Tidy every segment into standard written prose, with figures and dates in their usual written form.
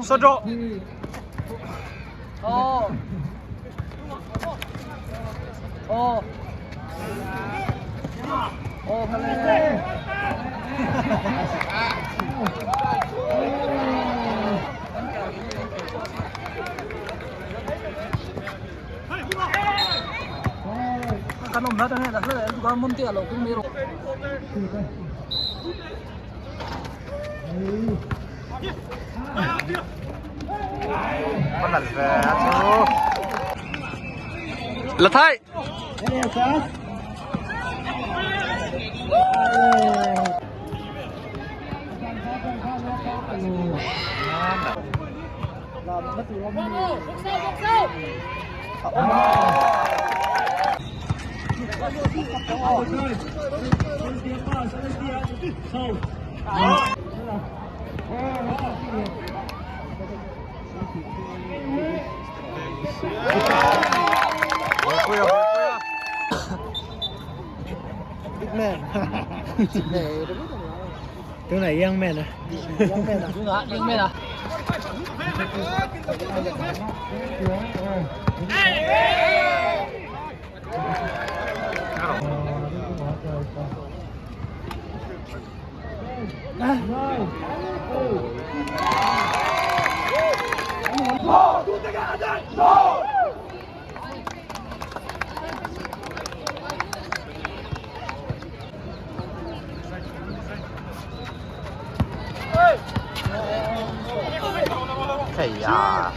Shot rawh. Kan awm hlat ange hla leh duka mawm te a lo kung mai rawh. Có lần về chú. Là thay. Puia puia. Big man. Tunah young man a. Young man a. Tunah young man a. Thei a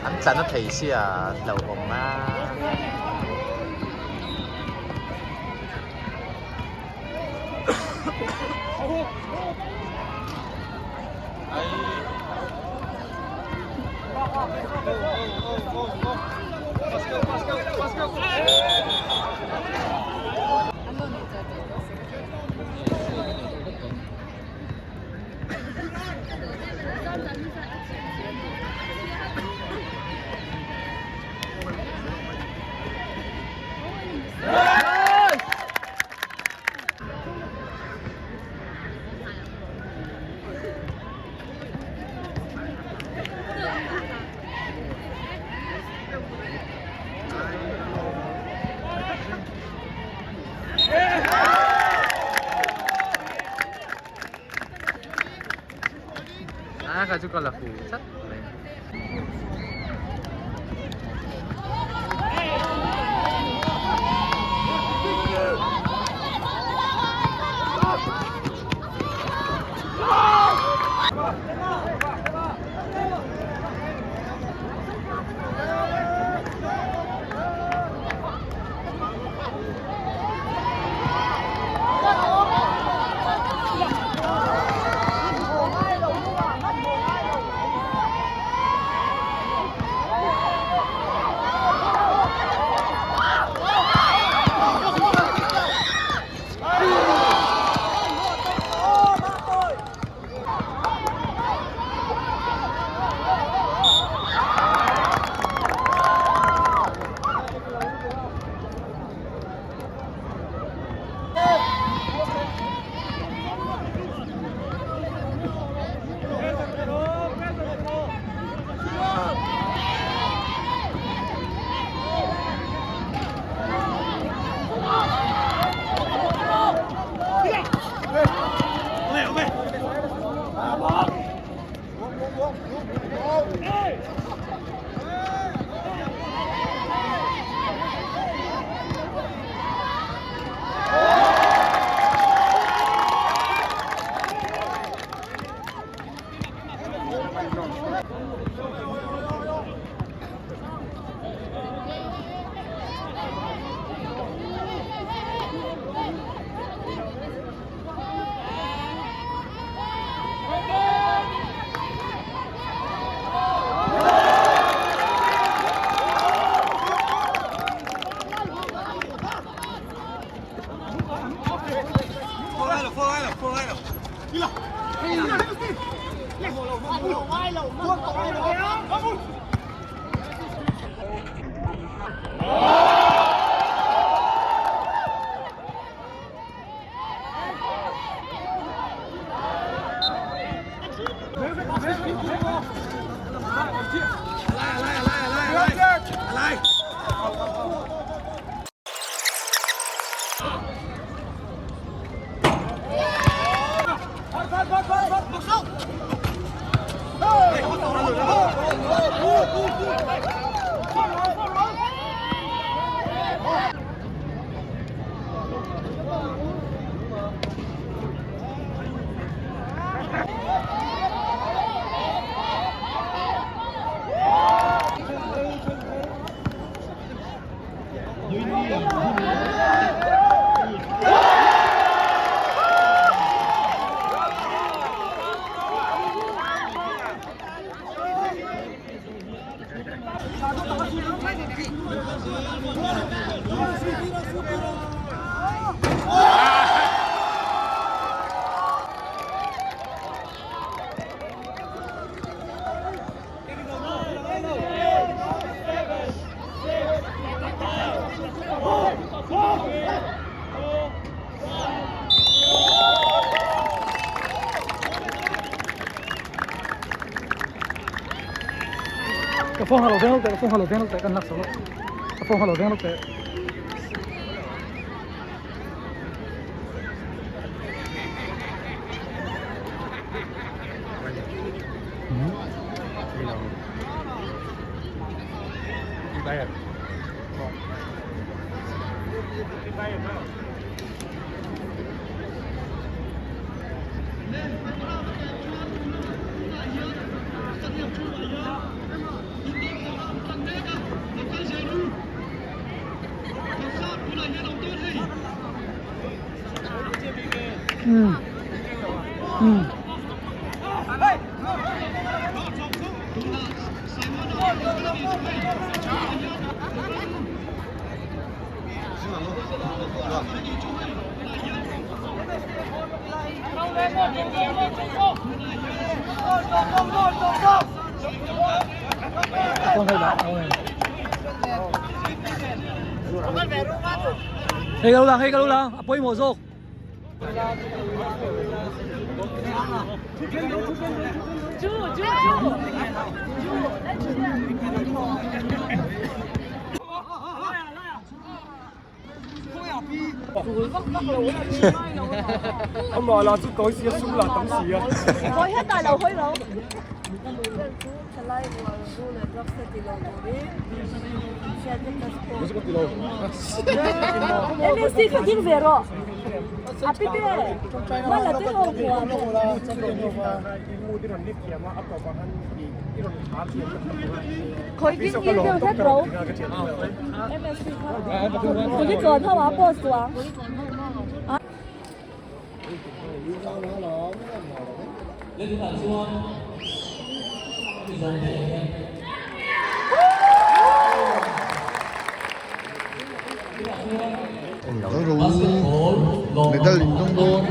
an tlan a thei sia hlauhawm a. A kha chu ka la fu chat mai. Ka phone kha lo veng lawk teh, ka phone kha lo veng lawk teh, kan laksak lawk. Ka phone kha lo veng lawk teh. Hei ka lo lang, hei ka lo lang, a pawimawh zawk. Medal in dawng dawn.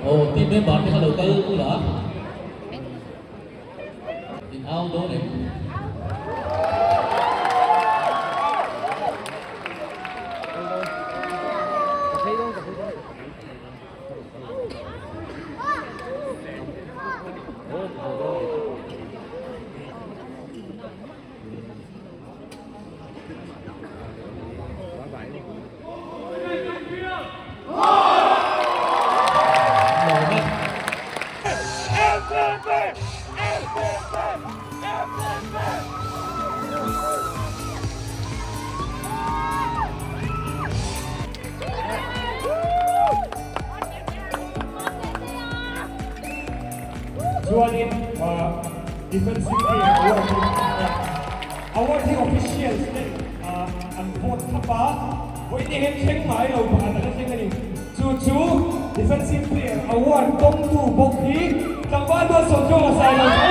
Aw team member te kha lo kal ula in au dawn em? Chuanin defensive player award hi award hi officials ten an vote thap a, vawiin eng thleng ngai lo pakhat a la thleng a ni. Chu chu defensive player award dawngtu bawk hi tlangval Malsawmtluanga Sailo chu.